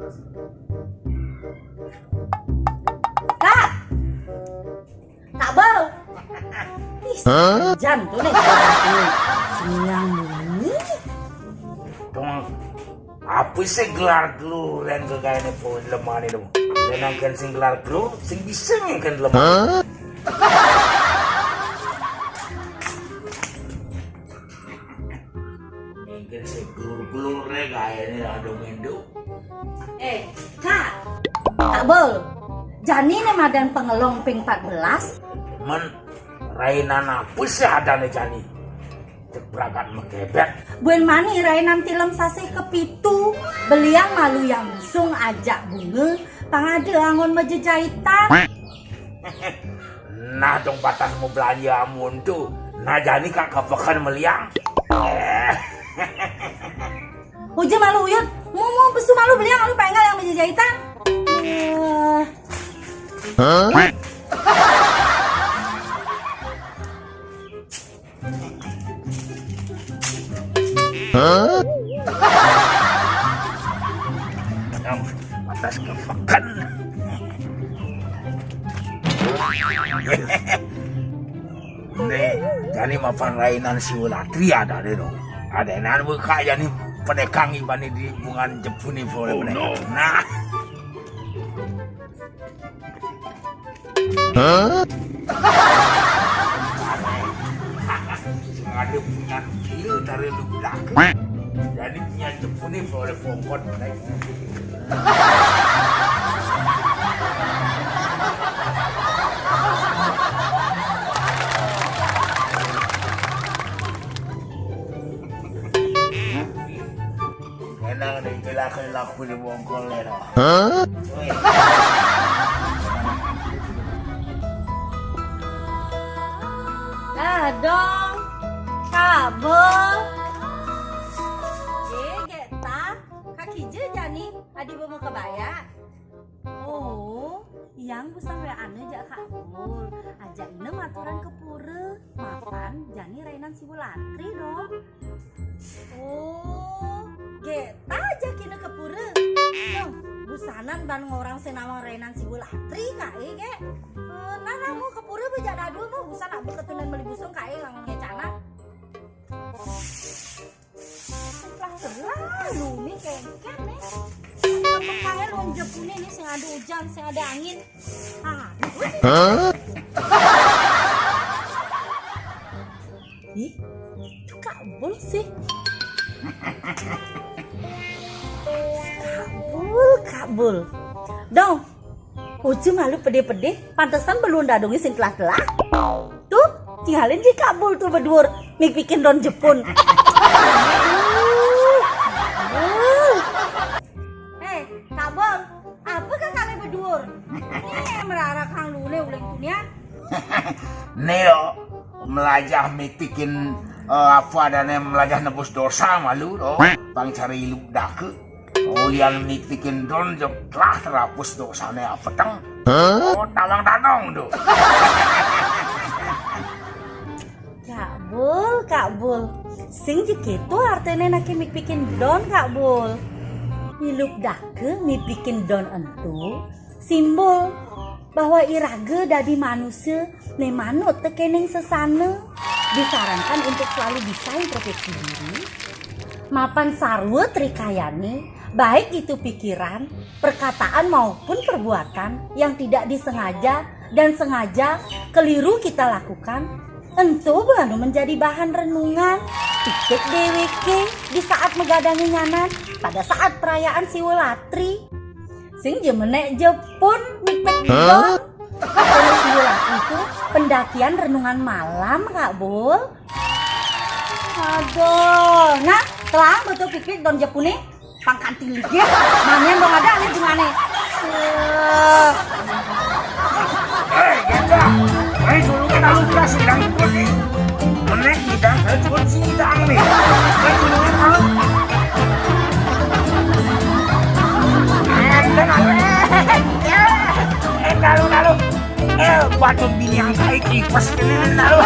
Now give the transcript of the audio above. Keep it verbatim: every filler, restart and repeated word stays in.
Kak, Kak Bel. Ih, jam tuh nih. Sinyang bunyi. Dong, apa sih gelar-gelur yang kagak ini pohon lemah nih dong? Dan angkan sing gelar-gelur, sing bisa ngangkan lemah. Mungkin si gelur-gelur deh kayaknya ada mendo. Eh, Kak. Kak Bel. Jani nih madan pengelong ping empat belas. Men, rainan apa sih ada nih Jani? Cek bragat mekebet. Buen mani rainan tilem sasih kepitu. Beliang malu yang busung ajak bunga. Pangade angon majejahitan. Nah, dong batan mau belanja amun tuh. Nah, Jani kak kepeken meliang. Uja malu uyut, mumu besu malu beliang lu pengal yang menjejaitan. Eh. Hah? Yang atas kepekan. Nih, jadi mapan rainan si Wulatri ada deh dong. Ada nan buka jadi pendekang ibani di bungan jepuni boleh pendekang. Nah. Hah? Ada punya gila dari lu belakang. Jadi punya jepuni boleh pokok. Enak deh, istilah laku di bongkol ya. Hah? Wih. Nah dong, kabel. Ye, geta, kaki je jani, adi bama kebaya. Oh, yang busan W A-ne jak Kak Bul. Ajak ine maturan ke pura. Mapan jani rainan si Wulatri dong. Oh, geta jakine ke pura. Dong, busanan ban ngorang sing nawang rainan si Wulatri kae ge. Eh, nah, nah, mau ke pura bejak dadu mau busan nak beketunan beli busung kae ngang ngecana. Lah, selalu nih kengken nih. Apa kae lonjepune nih sing ada hujan, sing ada angin. Ah, hah? Ih, itu Kak Bul sih. Kak Bul, Kak Bul. Dong, Ucu malu pede-pede, pantesan belum dadungnya sing telah-telah. Tuh, tinggalin ji Kak Bul tuh bedur, mik bikin don Jepun. Hei, Kak Bul, apa ke kami bedur? Ini yang merara kang lune uleng dunia. Neo, melajah mitikin eh, apa adanya melajah nebus dosa malu, oh. Pang cari ilup dake. Ulian mitikin don jok telah terhapus dosane apeteng. Hah? Oh, tawang danong do. Kak Bul, Kak Bul. Sing je keto artene nake mik bikin don, Kak Bul. Ilup dake mik bikin don entu simbol bahwa iraga dadi manusia ne manut tekening sesana. Disarankan untuk selalu bisa introspeksi diri, mapan sarwa trikayane, baik itu pikiran, perkataan maupun perbuatan yang tidak disengaja dan sengaja keliru kita lakukan, ento anu menjadi bahan renungan piknik D W K di saat megadangi nyanan pada saat perayaan Siwalatri. Sing je menek Jepun mipek dong. Katanya si Wulan itu pendakian renungan malam, Kak Bul. Aduh, nah, telang betul piknik don Jepun nih. Pangkanti ligit, manian dong ada alit jengane. Eh. Eh, ganda. Ayo dulu kita lupa sedang pun nih. Menek kita, eh, pun sih kita nih. Eh, dulu kan tahu. Eh, lalu, lalu. Eh, batu bini yang saya kipas ini lalu.